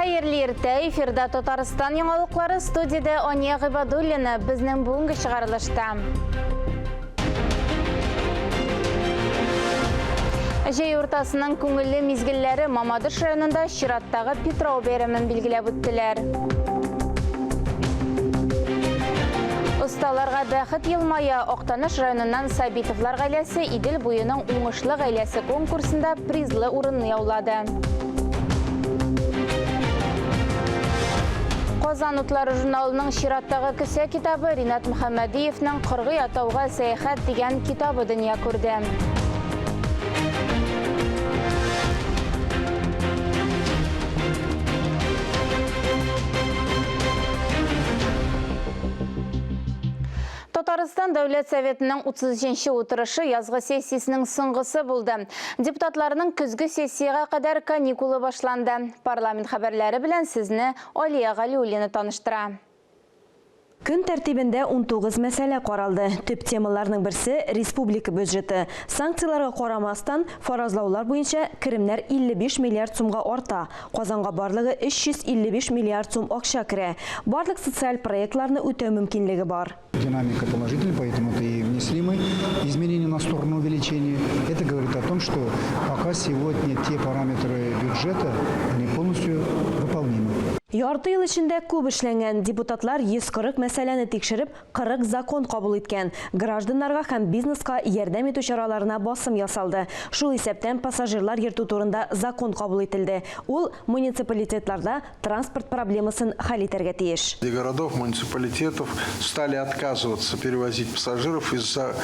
Хәерле иртә, эфирда Татарстан яңалыклары, студиядә Ания Гыйбадуллина, безнең бүгенге чыгарылышта. Җәй уртасының күңелле мизгелләре Мамадыш районында чираттагы Питрау бәйрәмен билгеләп үттеләр. Осталарга бәхет елмая. Актаныш районыннан Сабитовлар гаиләсе Идел буеның уңышлы гаиләсе конкурсында призлы урынны яулады. Казан утлары журналының чираттагы кесә китабы Ринат Мөхәммәдиевның Кыргый атауга сәяхәт дигән китабы дөнья күрде. Татарстан Дәүләт Советының 33-нче утырышы язгы сессиясенең соңгысы булды. Депутатларның көзге сессиягә кадәр каникулы башланды. Парламент хәбәрләре белән сезне Алия Галиуллина таныштыра. Көн тәртибендә 19 мәсьәлә каралды. Төп темаларның берсе, республика бюджеты. Санкцияләргә карамастан, фаразлаулар буенча, керемнәр 55 миллиард сумга арта. Казанга барлыгы 355 миллиард сум акча керә. Барлык социаль проектларны үтәү мөмкинлеге бар. Динамика положительная, поэтому это и внесли мы изменения на сторону увеличения. Это говорит о том, что пока сегодня те параметры бюджета, они полностью выполнимы. Ярты ел эчендә күп эшләнгән. Депутатлар 140 мәсьәләне тикшереп, 40 закон кабул иткән. Гражданнарга һәм бизнеска ярдәм итү чараларына басым ясалды. Шул исәптән пассажирлар йөртү турында закон кабул ителде. Ул муниципалитетларда транспорт проблемасын хәл итәргә тиеш. Городов, муниципалитетов стали отказываться перевозить пассажиров из-за,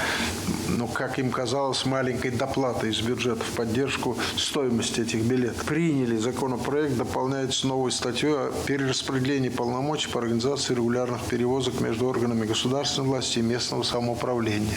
ну, как им казалось, маленькой доплаты из бюджета в поддержку стоимости этих билетов. Приняли законопроект, дополняется новой статьей о перераспределении полномочий по организации регулярных перевозок между органами государственной власти и местного самоуправления,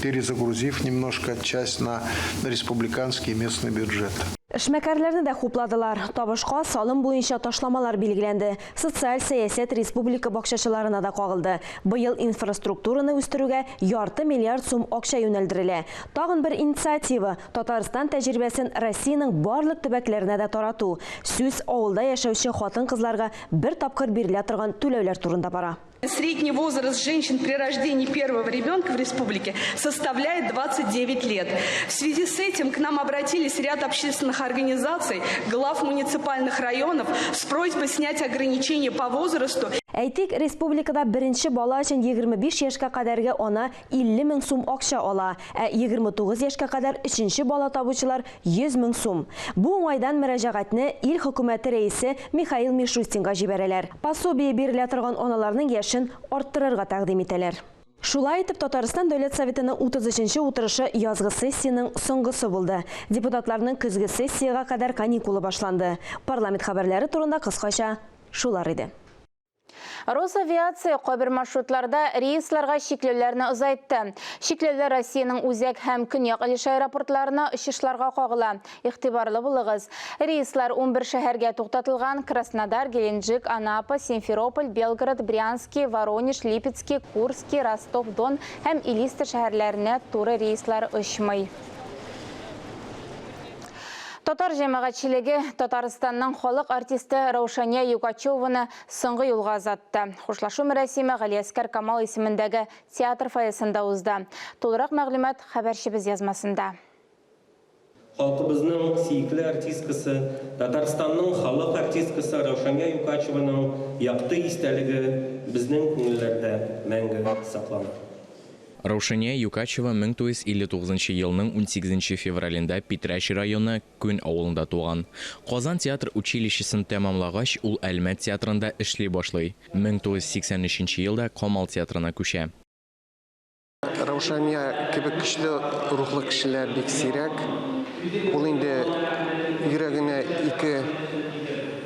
перезагрузив немножко часть на республиканский и местный бюджет. Эшмәкәрләрне дә хупладылар. Табышка салым буенча ташламалар билгеләнде. Социаль сәясәт республика бакчачыларына да кагылды. Быел инфраструктураны үстерүгә ярты миллиард сум акча юнәлдерелә. Тагын бер инициатива, Татарстан тәҗрибәсен Россиянең барлык төбәкләренә дә тарату. Сүз авылда яшәүче хатын-кызларга бер тапкыр бирелә торган түләүләр турында бара. Средний возраст женщин при рождении первого ребенка в республике составляет 29 лет. В связи с этим к нам обратились ряд общественных организаций, глав муниципальных районов с просьбой снять ограничения по возрасту. Әйтик, республикада беренче бала өчен 25 яшькә кадәрге ана 50 мең сум акча ала, ә 29 яшькә кадәр өченче бала табучылар 100 мең сум. Бу уңайдан мөрәҗәгатьне ил хөкүмәте рәисе Михаил Мишустинга җибәрәләр. Пособие бирелә торган аналарның яшен арттырырга тәкъдим итәләр. Шулай итеп, Татарстан Дәүләт Советының 33 нче утырышы язгы сессиянең соңгысы булды. Депутатларның көзге сессиягә кадәр каникулы башланды. Парламент хәбәрләре турында кыскача шулар иде. Росавиация кайбер маршрутларда рейсларга чикләүләрне озайтты. Чикләүләр Россиянең үзәк һәм көньяк өлеше аэропортларына очышларга кагыла. Игътибарлы булыгыз. Рейслар 11 шәһәргә туктатылган: Краснодар, Геленджик, Анапа, Симферополь, Белгород, Брянски, Воронеж, Липецки, Курски, Ростов-Дон һәм Элиста шәһәрләренә туры рейслар очмый. Татар җәмәгатьчелеге Татарстанның халык артисты Раушания Югачеваны соңгы юлга озатты. Хушлашу мәрасиме Галиәскәр Камал исемендәге театр фойесында узды. Тулырак мәгълүмат хәбәрчебез язмасында. Халкыбызның сөекле артисткасы, Татарстанның халык артисткасы Раушания Юкачеваның якты истәлеге безнең күңелләрдә мәңге сакланыр. Раушания Юкачева 1959 елның 18 февралендә Питрәч районы Күн авылында туган. Казан театр училищесын тәмамлагач, ул Әлмәт театрында эшли башлый. 1983 елда Камал театрына күчә. Раушания кебек көчле рухлы кешеләр бик сирәк. Ул инде йөрәгенә ике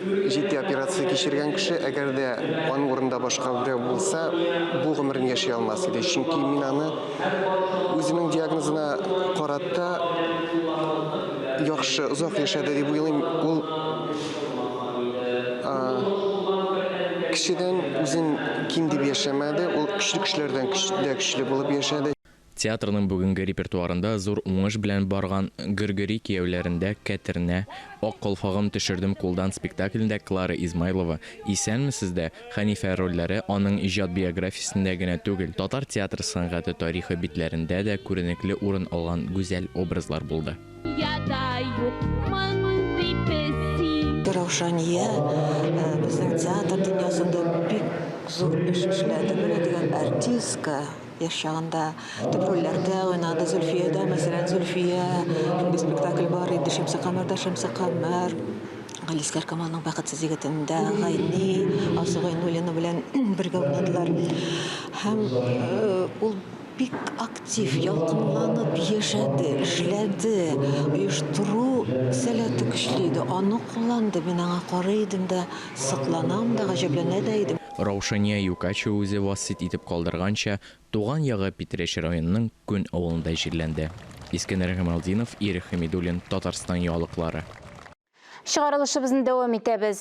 җитди операция кичергән кеше. Әгәр дә аның урынында башка берәү булса, бу гомерен яши алмас иде. Чөнки мин аны үзенең диагнозына карата яхшы, озак яшәде дип уйлыйм. Ул кешедән үзен ким дип яшәмәде, ул көчле кешеләрдән дә көчле булып яшәде. Театрның бүгенге репертуарында зур уңыш белән барган Гөргөри кияүләрендә Кәтернә, Ак калфагым төшердем кулдан спектаклендә Клара Измайлова, Исәнмесез дә Хәнифә рольләре аның иҗат биографиясендә генә түгел, татар театр сәнгате тарихы битләрендә дә күренекле урын алган гүзәл образлар булды. Я да юк мондый песи. Раушания безнең театр дөньясында бик зур эш эшләде. Менә дигән артистка. Яшь чагында төп рольләрдә уйнады. Зөлфиядә, мәсәлән, Зөлфия, шундый спектакль бар иде, Шәмсекамәрдә Шәмсекамәр, Галискар Камалның Бәхетсез егетендә Гайни, Алсу Гайнуллина белән бергә уйнадылар. Һәм ул бик актив, ялкынланып яшәде, эшләде. Оештыру сәләте көчле иде, аны кулланды. Мин аңа карый идем дә, сокланам да, гаҗәпләнә дә идем. Раушания Юкачева үзе васыять итеп калдырганча, туган ягы Питрәч районының Күн авылында җирләнде. Искәндәр Гамалдинов, Ирек Хәмидуллин, Татарстан яңалыклары. Чыгарылышыбызны дәвам итәбез.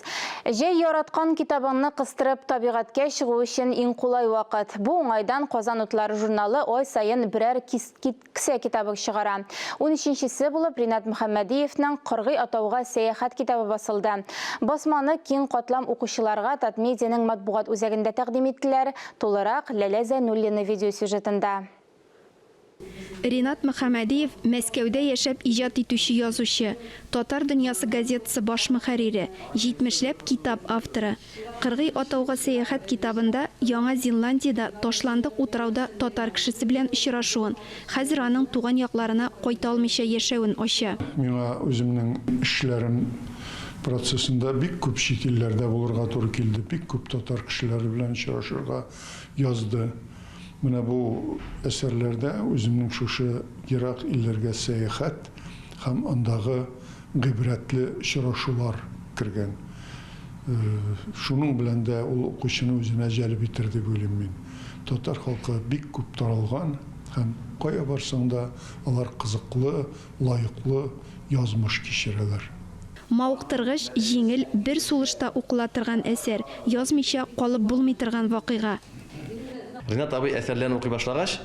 Җәй яраткан китабыңны кыстырып табигатькә чыгу өчен иң кулай вакыт. Бу уңайдан Казан утлары журналы ай саен берәр кесә китабы чыгара. Унөченчесе булып Ринат Мөхәммәдиевның Кыргый атауга сәяхәт китабы басылды. Басманы киң катлам укучыларга Татмедианың матбугат үзәгендә тәкъдим иттеләр. Тулырак Ләлә Зәйнуллина видеосюжетында. Ринат Мөхәммәдиев, Мәскәүдә яшәп иҗат итүче язучы, Татар дөньясы газетасы баш мөхәррире, җитмешләп китап авторы. Кыргый атауга сәяхәт китабында Яңа Зеландиядә ташландык утрауда татар кешесе белән очрашуын, хәзер аның туган якларына кайта алмыйча яшәвен ача. Миңа үземнең эшләрем процессында бик күп чит илләрдә булырга туры килде, бик күп татар кешеләре белән очрашырга язды. Менә бу әсәрләрдә үземнең шушы ерак илләргә сәяхәт һәм андагы гыйбрәтле очрашулар кергән. Шуның белән дә ул укучыны үзенә җәлеп итер дип уйлыйм мин. Татар халкы бик күп таралган һәм кая барсаң да алар кызыклы, лаеклы язмыш кичерәләр. Мавыктыргыч, җиңел, бер сулышта укыла торган әсәр, язмыйча калып булмый торган вакыйга. Ринат абый әсәрләрен укый башлагач,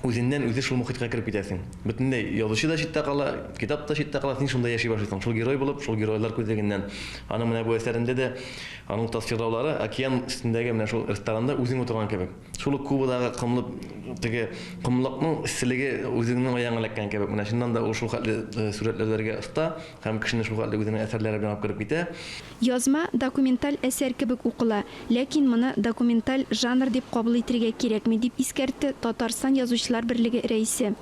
үзеннән-үзе шул мохиткә кереп китәсең. Бөтенләй язучы да читтә кала, китап та читтә кала, син шунда яши башлыйсың. Шул герой булып, шул геройлар күзлегеннән. Аның менә бу әсәрендә дә аның тасвирлаулары океан өстендәге менә шул ресторанда үзең утырган кебек. Шул ук Кубадагы комлы теге комлыкның эсселеге үзеңнең аягыңа эләккән кебек. Менә чыннан да ул шул хәтле сурәтләүләргә оста һәм кешене шул хәтле үзенең әсәрләре белән алып кереп китә. Язма документаль әсәр кебек укыла, ләкин моны документаль жанр дип кабул итергә кирәкми, дип искәртте Татарстан Язучылар берлеге рәисе.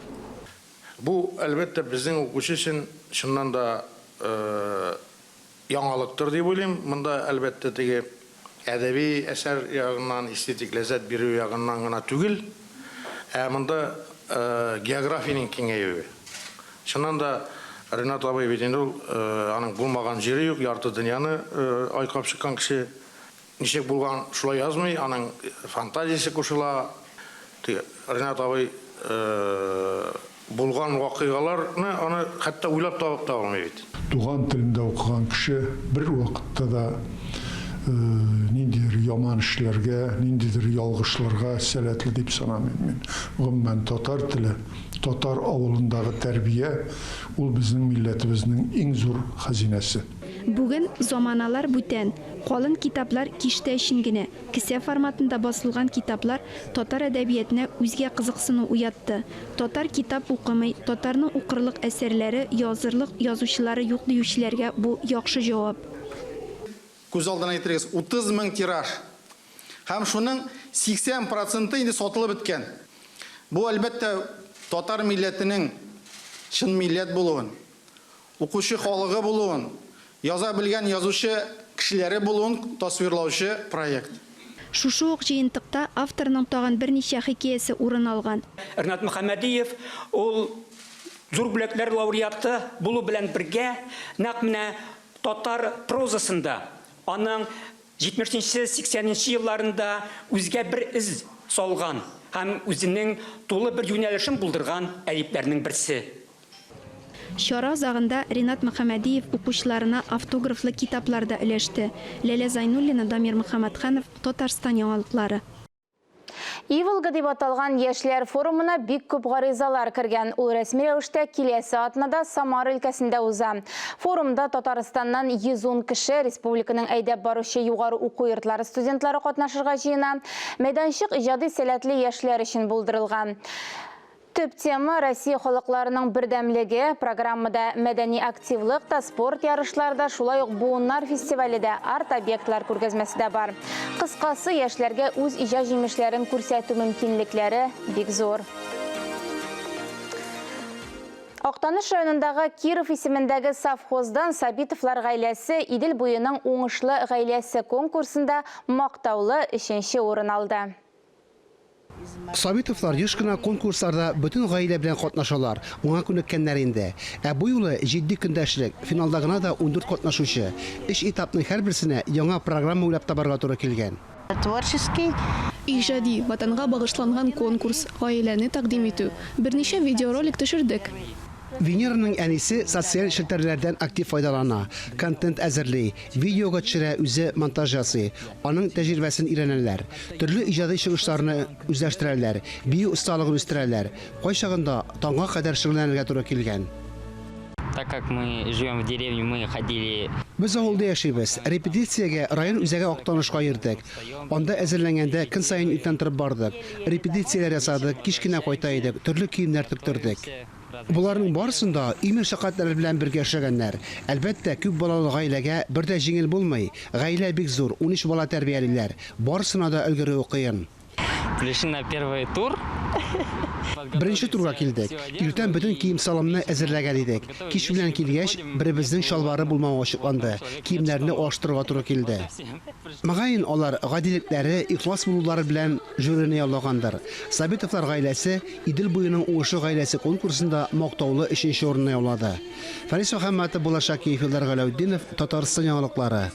Бу, әлбәттә, безнең укучы өчен чыннан да яңалыктыр дип уйлыйм. Монда, әлбәттә, теге әдәби әсәр ягыннан, эстетик ләззәт бирү ягыннан гына түгел, ә монда географиянең киңәюе. Чыннан да, Ренат абый бит инде ул, аның булмаган җире юк, ярты дөньяны айкап чыккан кеше. Ничек булган, шулай язмый, аның фантазиясе кушыла. Теге Ренат абый булган вакыйгаларны аны хәтта уйлап табып та алмый бит. Туган телендә укыган кеше бервакытта да ниндидер яман эшләргә, ниндидер ялгышларга сәләтле дип санамыйм мин. Гомумән, татар теле, татар авылындагы тәрбия, ул безнең милләтебезнең иң зур хәзинәсе. Бүген заманалар бүтән. Калын китаплар киштә өчен генә. Кесә форматында басылган китаплар татар әдәбиятенә үзгә кызыксыну уятты. Татар китап укымый, татарның укырлык әсәрләре, язырлык язучылары юк диючеләргә бу яхшы җавап. Күз алдына китерегез, 30 мең тираж. Һәм шуның 80 проценты инде сатылып беткән. Бу, әлбәттә, татар милләтенең чын милләт булуын, укучы халыгы булуын, яза белгән язучы кешеләре булуын тасвирлаучы проект. Шушы ук җыентыкта авторның тагын берничә хикәясе урын алган. Ринат Мөхәммәдиев ул зур бүләкләр лауреаты булу белән бергә, нәкъ менә татар прозасында аның 70 нче, 80 нче елларында үзгә бер эз салган һәм үзенең тулы бер юнәлешен булдырган әдипләрнең берсе. Чара азагында Ринат Мөхәммәдиев укучыларына автографлы китаплар да өләште. Ләлә Зайнуллина, Дамир Мөхәммәтханов, Татарстан яңалыклары. Иволга дип аталган яшьләр форумына бик күп гаризалар кергән. Ул рәсми рәвештә киләсе атнада Самара өлкәсендә уза. Форумда Татарстаннан 110 кеше, республиканың әйдәп баручы югары уку йортлары студентлары катнашырга җыена. Мәйданчык иҗади сәләтле яшьләр өчен булдырылган. Төп тема, Россия халыкларының бердәмлеге. Программада мәдәни активлык та, спорт ярышлары да, шулай ук буыннар фестивале дә, арт-объектлар күргәзмәсе дә бар. Кыскасы, яшьләргә үз иҗат җимешләрен күрсәтү мөмкинлекләре бик зур. Актаныш районындагы Киров исемендәге совхоздан Сабитовлар гаиләсе Идел буеның уңышлы гаиләсе конкурсында мактаулы өченче урын алды. Сабитовлар еш кына конкурсларда бөтен гаилә белән катнашалар, моңа күнеккәннәр инде. Ә бу юлы җитди көндәшлек, финалда гына да 14 катнашучы. Өч этапның һәрберсенә яңа программа уйлап табарга туры килгән. Творческий. Иҗади, Ватанга багышланган конкурс, гаиләне тәкъдим итү. Берничә видеоролик төшердек. Венераның әнисе социаль челтәрләрдән актив файдалана, контент әзерли, видеога төшерә, үзе монтаж ясый. Аның тәҗрибәсен өйрәнәләр. Төрле иҗади чыгышларны үзләштерәләр, бию осталыгын үстерәләр. Кайчагында таңга кадәр шөгыльләнергә туры килгән. Так как мы живем в деревне, мы ходили. Без авылда яшибез. Репетициягә район үзәге Актанышка йөрдек. Анда әзерләнгәндә көн саен иртән торып бардык. Репетицияләр ясадык, кич кенә кайта идек, төрле киемнәр тектердек. Боларның барысын да өй мәшәкатьләре белән бергә эшләгәннәр. Әлбәттә, күп балалы гаиләгә бер дә җиңел булмый. Гаилә бик зур, 13 бала тәрбиялиләр. Барысына да өлгерүе кыен. Пришли на первый тур. Беренче турга килдек. Иртән бөтен кием-салымны әзерләгән идек. Кич белән килгәч, беребезнең чалбары булмавы ачыкланды. Киемнәрне алыштырырга туры килде. Мөгаен, алар гадилекләре, ихлас булулары белән жюрины яулагандыр. Сабитовлар гаиләсе Идел буеның уңышлы гаиләсе конкурсында мактаулы өченче урынны яулады. Фәнис Мөхәммәтов, Булат Шакиев, Илдар Галәүтдинов, Татарстан яңалыклары.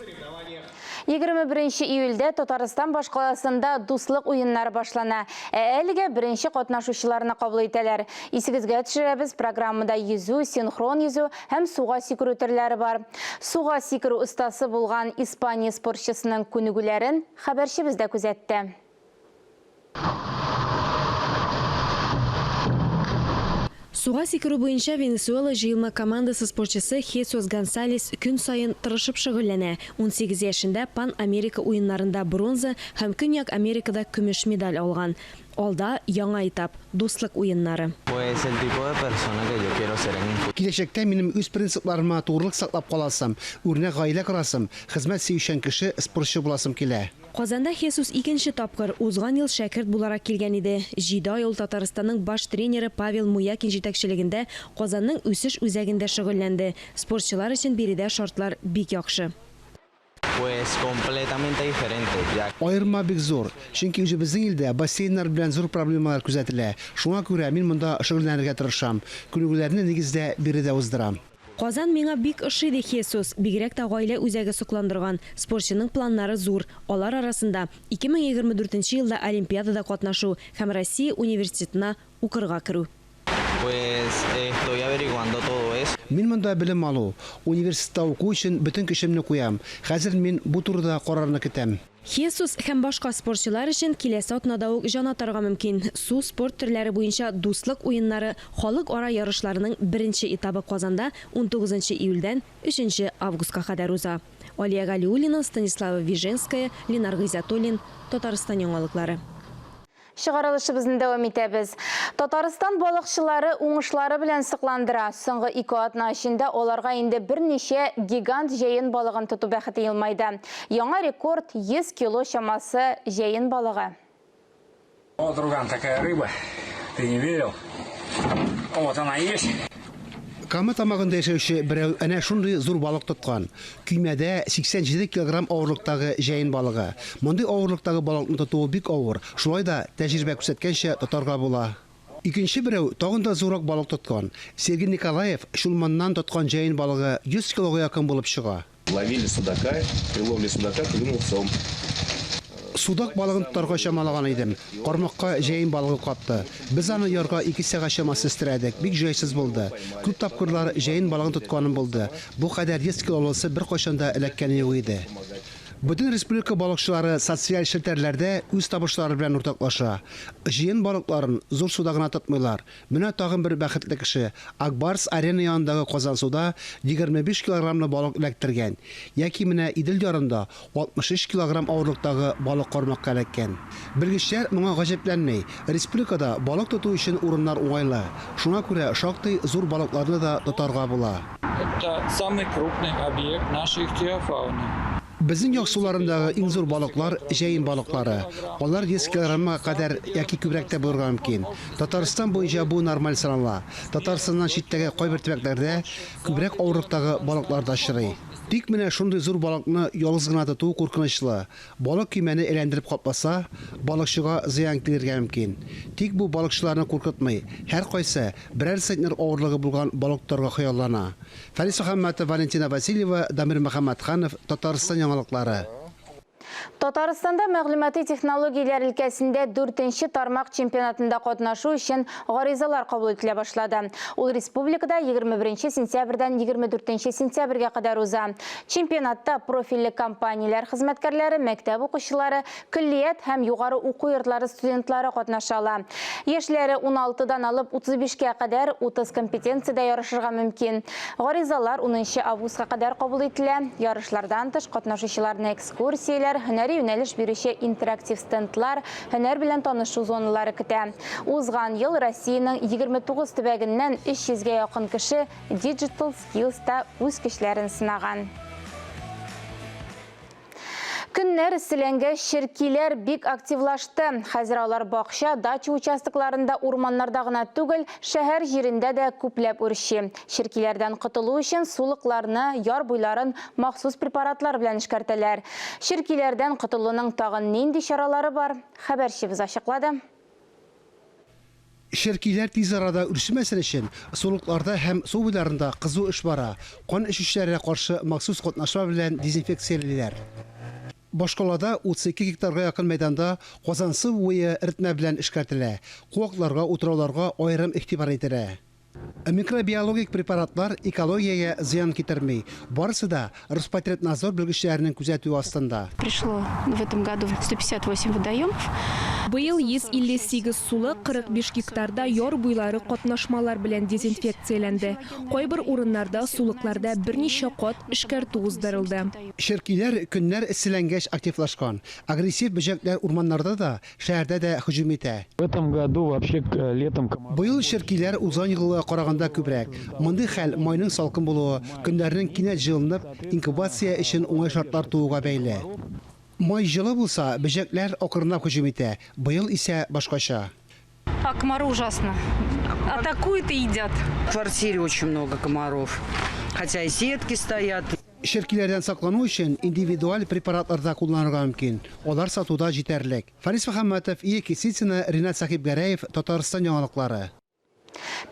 21 июльдә Татарстан башкаласында Дуслык уеннары башлана. Ә әлегә беренче катнашучыларны кабул итәләр. Исегезгә төшерәбез, программада йөзү, синхрон йөзү һәм суга сикерү төрләре бар. Суга сикерү остасы булган Испания спортчысының күнегүләрен хәбәрчебез дә күзәтте. Суга сикерү буенча Венесуэла җыелма командасы спортчысы Хесус Гонсалес көн саен тырышып шөгыльләнә. 18 яшендә Пан-Америка уеннарында бронза һәм Көньяк Америкада көмеш медаль алган. Алда, яңа этап, Дуслык уеннары. Киләчәктә минем үз принципларыма тугрылык саклап каласым, үрнәк гаилә корасым, хезмәт сөючән кеше, спортчы буласым килә. Казанда Хесус икенче тапкыр, узган ел шәкерт буларак килгән иде. Җиде ай ул Татарстанның баш тренеры Павел Муякин җитәкчелегендә Казанның үсеш үзәгендә шөгыльләнде. Спортчылар өчен биредә шартлар бик яхшы. Аерма бик зур. Чөнки үзебезнең илдә бассейннар белән зур проблемалар күзәтелә. Шуңа күрә мин монда шөгыльләнергә тырышам. Күнегүләрне, нигездә, биредә уздырам. Казан миңа бик ошый, ди Хесус. Бигрәк тә гаилә үзәге сокландырган. Спортчының планнары зур. Алар арасында, 2024 нче елда Олимпиадада катнашу һәм Россия университетына укырга керү. Мин монда белем алу, университетта уку өчен бөтен көчемне куям. Хәзер мин бу турыда карарны көтәм. Хесус һәм башка спортчылар өчен киләсе атнада ук җан атарга мөмкин. Су спорт төрләре буенча Дуслык уеннары халыкара ярышларының беренче этабы Казанда унтугызынчы июльдән өченче августка кадәр уза. Алия Галиуллина, Станислава Виженская, Ленар Гыйззәтуллин, Татарстан яңалыклары. Чыгарылышыбызны дәвам итәбез. Татарстан балыкчылары уңышлары белән сокландыра. Соңгы ике атна эчендә аларга инде берничә гигант җәен балыгын тоту бәхете елмайды. Яңа рекорд, 100 кило чамасы җәен балыгы. Вот, друган, такая рыба. Ты не верил? Вот она есть. Кама Тамагында яшәүче берәү әнә шундый зур балык тоткан. Көймәдә 87 килограмм авырлыктагы җәен балыгы. Мондый авырлыктагы балыкны тотуы бик авыр, шулай да, тәҗрибә күрсәткәнчә, тотарга була. Икенче берәү тагын да зуррак балык тоткан. Сергей Николаев Чулманнан тоткан җәен балыгы 100 килога якын булып чыга. Ловили судака, при ловле судака клюнул сом. Судак балыгын тотарга чамалаган идем. Кармакка җәен балыгы капты. Без аны ярга ике сәгать чамасы өстерәдек. Бик җайсыз булды. Күп тапкырлар җәен балыгын тотканым булды. Бу кадәр 100 килолысы беркайчан да эләккәне юк иде. Бөтен республика балыкчылары социаль челтәрләрдә үз табышлары белән уртаклаша. Җыен балыкларын зур суда гына тотмыйлар. Менә тагын бер бәхетле кеше, Ак Барс Арена янындагы Казансуда 25 килограммлы балык эләктергән. Яки менә Идел ярында 63 килограмм авырлыктагы балык кармакка эләккән. Белгечләр моңа гаҗәпләнми. Республикада балык тоту өчен урыннар уңайлы. Шуңа күрә шактый зур балыкларны да тотарга була. Это самый крупный объект нашей ихтиофауны. Безнең як суларындагы иң зур балыклар, җәен балыклары. Алар 100 килограммга кадәр яки күбрәк тә булырга мөмкин. Татарстан буенча бу нормаль санала. Татарстаннан читтәге кайбер төбәкләрдә күбрәк авырлыктагы балыклар да очрый. Тик менә шундый зур балыкны ялгыз гына тоту куркынычлы. Балык көймәне әйләндереп капласа, балыкчыга зыян килергә мөмкин. Тик бу балыкчыларны куркытмый. Һәркайсы берәр центнер авырлыгы булган балык тотарга хыяллана. Фәрис Мөхәммәтов, Валентина Васильева, Дамир Мөхәммәтханов, Татарстан яңалыклары. Татарстанда мәгълүмати технологияләр өлкәсендә дүртенче тармак чемпионатында катнашу өчен гаризалар кабул ителә башлады. Ул республикада 21 сентябрьдән 24 сентябрьгә кадәр уза. Чемпионатта профильле компанияләр хезмәткәрләре, мәктәп укучылары, көллият һәм югары уку йортлары студентлары катнаша ала. Яшьләре 16-дан алып 35-кә кадәр 30 компетенциядә ярышырга мөмкин. Гаризалар 10 августка кадәр кабул ителә. Ярышлардан тыш катнашучыларны экскурсияләр, һөнәри юнәлеш бирүче интерактив стендлар, һөнәр белән танышу зоналары көтә. Узган ел Россиянең 29 төбәгеннән 300 гә якын кеше Digital Skills та үз көчләрен сынаган. Көннәр эсселәнгәч, черкиләр бик активлашты. Хәзер алар бакча, дача участокларында, урманнарда гына түгел, шәһәр җирендә дә күпләп үрчи. Черкиләрдән котылу өчен сулыкларны, яр буйларын махсус препаратлар белән эшкәртәләр. Черкиләрдән котылуның тагын нинди чаралары бар? Хәбәрчебез ачыклады. Черкиләр тиз арада үрчемәсен өчен, сулыкларда һәм су буйларында кызу эш бара, кан эчүчеләргә каршы махсус катнашма белән дезинфекциялиләр. Башкалада 32 гектарга якын мәйданда Казансу буе эретмә белән эшкәртелә, куакларга, утрауларга аерым игътибар ителә. Микробиологик препаратлар экологиягә зыян китерми. Барысы да Роспотребнадзор белгечләренең күзәтүе астында. Пришло в этом году 158 водоемов. Быел 158 сулык, 45 гектарда яр буйлары катнашмалар белән дезинфекцияләнде. Кайбер урыннарда сулыкларда берничә кат эшкәртү уздырылды. Черкиләр көннәр эсселәнгәч активлашкан. Агрессив бөҗәкләр урманнарда да, Шәһәрдә дә һөҗүм итә. В этом году вообще летом комаров. Быел черкиләр узган елгыга караганда күбрәк. Мондый хәл майның салкын булуы, көннәрнең кинәт җылынып, инкубация өчен уңай шартлар тууга бәйле. Май җылы булса, бөҗәкләр акрынлап һөҗүм итә, быел исә башкача. А комары ужасно. Атакуют и едят. В квартире очень много комаров. Хотя и сетки стоят. Черкиләрдән саклану өчен индивидуаль препаратлар да кулланырга мөмкин, алар сатуда җитәрлек. Фарис Мөхәммәтов, Ия Кисицына, Ринат Сәхибгәрәев, Татарстан яңалыклары.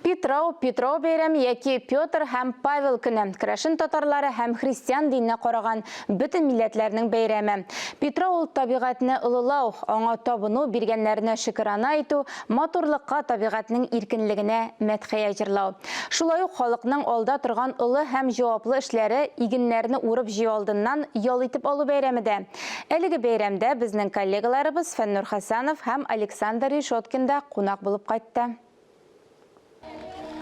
Питрау, Питрау бәйрәме яки Петр һәм Павел көне, керәшен татарлары һәм христиан диненә караган бөтен милләтләрнең бәйрәме. Питрау ул табигатьне олылау, аңа табыну, биргәннәренә шөкерана итү, матурлыкка, табигатьнең иркенлегенә мәдхия җырлау. Шулай ук халыкның алда торган олы һәм җаваплы эшләре, игеннәрне урып-җыю алдыннан ял итеп алу бәйрәме дә. Әлеге бәйрәмдә безнең коллегаларыбыз Фәннур Хәсәнов һәм Александр Решеткин да кунак булып кайтты.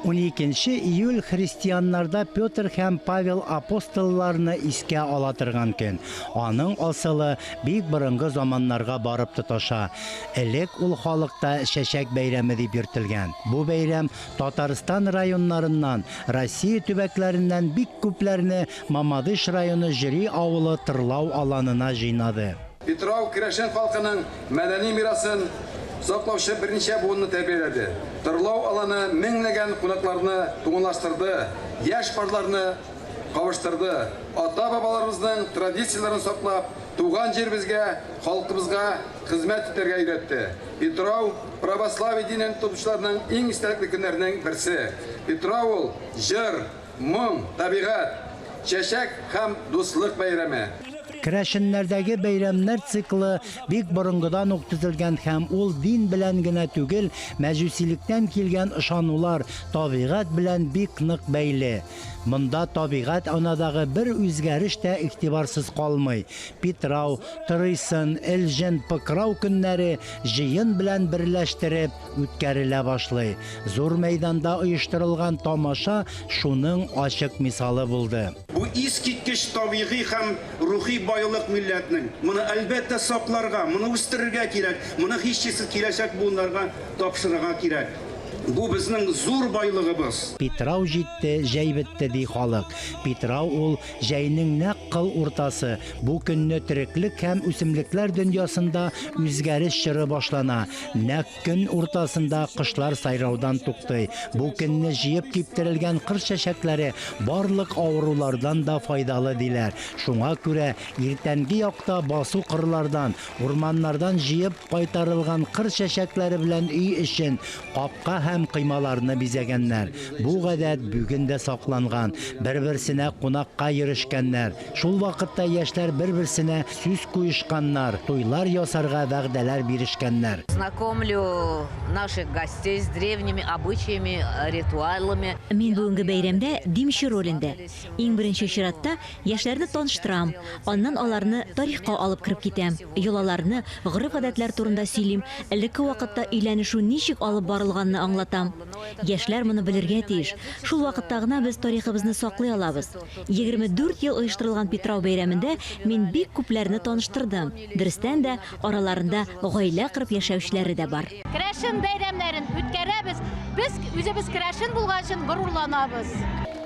Уникенче июль христианнарда Петр һәм Павел апостолларны искә ала торган көн. Аның асылы бик борынгы заманнарга барып тоташа. Элек ул халыкта Чәчәк бәйрәме дип йөртелгән. Бу бәйрәм Татарстан районнарыннан, Россия төбәкләреннән бик күпләрне Мамадыш районы Җөри авылы Тырлау аланына җыйнады. Питрау керәшен халкының мәдәни мирасын саклаучы берничә буынны тәрбияләде. Тырлау аланы меңләгән кунакларны туганлаштырды, яшь парларны кавыштырды, ата-бабаларыбызның традицияләрен саклап, туган җиребезгә, халкыбызга хезмәт итәргә өйрәтте. Питрау, православие динен тотучыларның иң истәлекле көннәренең берсе. Питрау ул, җыр, моң, табигать, чәчәк һәм дуслык бәйрәме. Керәшеннәрдәге бәйрәмнәр циклы бик борынгыдан ук төзелгән һәм ул дин белән генә түгел, мәҗүсилектән килгән ышанулар, табигать белән бик нык бәйле. Монда табигать анадагы бер үзгәреш тә игътибарсыз калмый. Питрау, Торыйсын, Элҗен, Пыкрау көннәре җыен белән берләштереп үткәрелә башлый. Зур мәйданда оештырылган тамаша шуның ачык мисалы булды. Бу искиткеч табигый һәм рухи байлык милләтнең. Моны, әлбәттә, сакларга, моны үстерергә кирәк, моны һичшиксез киләчәк буыннарга тапшырырга кирәк. Бу безнең зур байлыгыбыз. Питрау җитте, җәй бетте, ди халык. Питрау ул, җәйнең нәкъ кыл уртасы. Бу көнне тереклек һәм үсемлекләр дөньясында үзгәреш чоры башлана. Нәкъ көн уртасында кошлар сайраудан туктый. Бу көнне җыеп киптерелгән кыр чәчәкләре барлык авырулардан да файдалы, диләр. Шуңа күрә иртәнге якта басу-кырлардан, урманнардан җыеп кайтарылган кыр чәчәкләре белән өй эчен, Капка һәм коймаларны бизәгәннәр. Бу гадәт бүген дә сакланган. Бер-берсенә кунакка йөрешкәннәр. Шул вакытта яшьләр бер-берсенә сүз куешканнар, туйлар ясарга вәгъдәләр бирешкәннәр. Знакомлю наших гостей с древними обычаями, ритуалами. Мин бүгенге бәйрәмдә димче ролендә. Иң беренче чиратта, яшьләрне таныштырам, аннан аларны тарихка алып кереп китәм, йолаларны, гореф-гадәтләр турында сөйлим, элекке вакытта өйләнешү ничек алып барылганны аңлатам. Яшьләр моны белергә тиеш. Шул вакытта гына без тарихыбызны саклый алабыз. 24 ел оештырылган Питрау бәйрәмендә мин бик күпләрне таныштырдым. Дөрестән дә, араларында гаилә корып яшәүчеләре дә бар. Керәшен бәйрәмнәрен үткәрәбез. Без үзебез керәшен булган өчен горурланабыз.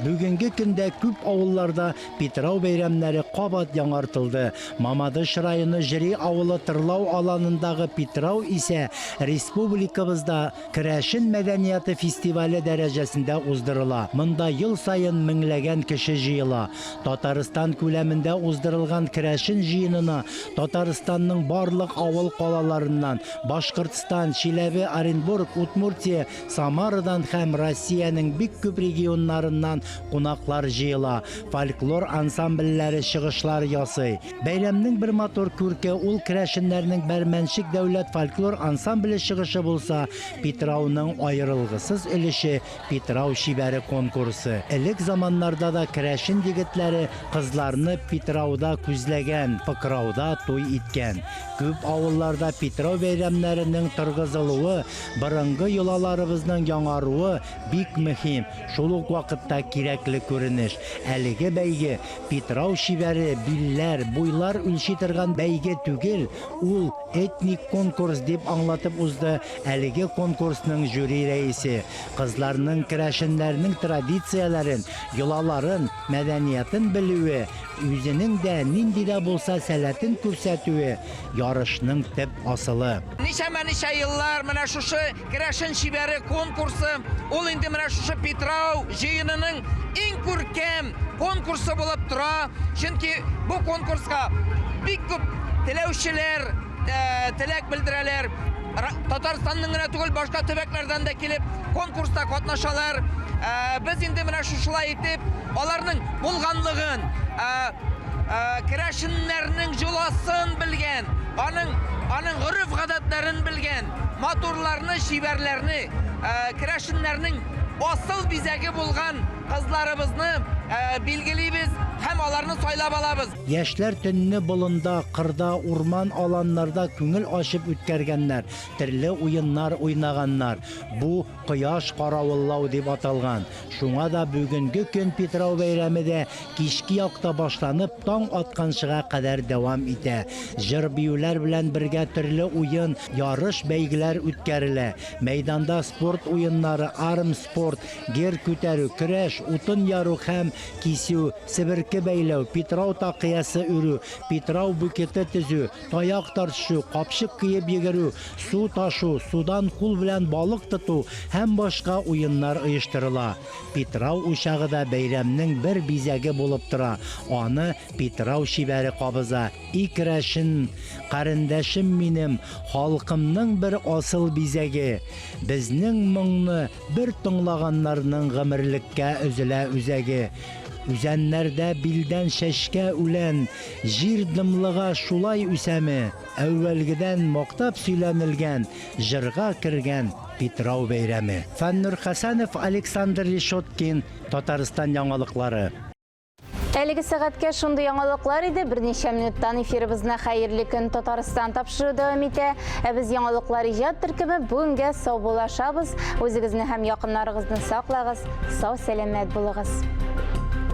Бүгенге көндә күп авылларда Питрау бәйрәмнәре кабат яңартылды. Мамадыш районы Җөри авылы Тырлау аланындагы Питрау исә республикабызда керәшен мәдәнияты фестивале дәрәҗәсендә уздырыла. Монда ел саен меңләгән кеше җыела. Татарстан күләмендә уздырылган керәшен җыенына Татарстанның барлык авыл-калаларыннан, Башкортстан, Чиләбе, Оренбург, Удмуртия, Самарадан һәм Россиянең бик күп регионнарыннан кунаклар җыела, фольклор ансамбльләре чыгышлар ясый. Бәйрәмнең бер матур күрке ул керәшеннәрнең Бәрмәнчек дәүләт фольклор ансамбле чыгышы булса, Питрауның аерылгысыз өлеше Питрау чибәре конкурсы. Элек заманнарда да керәшен егетләре кызларны Питрауда күзләгән, Пыкрауда туй иткән. Күп авылларда Питрау бәйрәмнәренең торгызылуы, борынгы йолаларыбызның яңаруы бик мөһим, шул ук вакытта кирәкле күренеш. Әлеге бәйге, Питрау чибәре, билләр, буйлар үлчи торган бәйге түгел, ул, этник конкурс, дип аңлатып узды әлеге конкурсның жюри рәисе. Кызларның керәшеннәрнең традицияләрен, йолаларын, мәдәниятын белүе, үзенең дә нинди дә булса сәләтен күрсәтүе, ярышның төп асылы. Ничәмә-ничә еллар менә шушы Керәшен чибәре конкурсы, ул инде менә шушы Питрау җыенының иң күркәм конкурсы булып тора. Чөнки бу конкурска бик күп теләүчеләр теләк белдерәләр. Татарстанның гына түгел, башка төбәкләрдән дә килеп конкурста катнашалар. Без инде менә шушылай итеп аларның булганлыгын, керәшеннәрнең җоласын белгән, аның аның гореф-гадәтләрен белгән, матурларны, чибәрләрне, керәшеннәрнең асыл бизәге булган кызларыбызны билгелибез һәм аларны сайлап алабыз. Яшьләр төнне болында, кырда, урман аланнарда күңел ачып үткәргәннәр, төрле уеннар уйнаганнар. Бу Кояш каравыллау дип аталган. Шуңа да бүгенге көн Питрау бәйрәме дә кичке якта башланып, таң атканчыга кадәр дәвам итә. Җыр-биюләр белән бергә төрле уен, ярыш-бәйгеләр үткәрелә. Мәйданда спорт уеннары, армспорт, гер күтәрү, көрәш, утын яру һәм кисү, себерке бәйләү, Питрау такыясы үрү, Питрау букеты төзү, таяк тартышу, капчык киеп йөгерү, су ташу, судан кул белән балык тоту һәм башка уеннар оештырыла. Питрау учагы да бәйрәмнең бер бизәге булып тора, аны Питрау чибәре кабыза. И керәшен, карендәшем минем, халкымның бер асыл бизәге. Безнең моңны бер тыңлаганнарның гомерлеккә өзелә үзәге. Үзәннәрдә билдән чәчкә үлән, Җир дымлыга шулай үсәме? Әүвәлгедән мактап сөйләнелгән, Җырга кергән Питрау бәйрәме. Фәннур Хәсәнов, Александр Решеткин, Татарстан яңалыклары. Әлеге сәгатькә шундый яңалыклар иде. Берничә минуттан эфирыбызны Хәерле көн Татарстан тапшыру дәвам итә. Ә без яңалыклар иҗат төркеме бүгенгә саубуллашабыз. Үзегезне һәм якыннарыгызны саклагыз, сау-сәламәт булыгыз.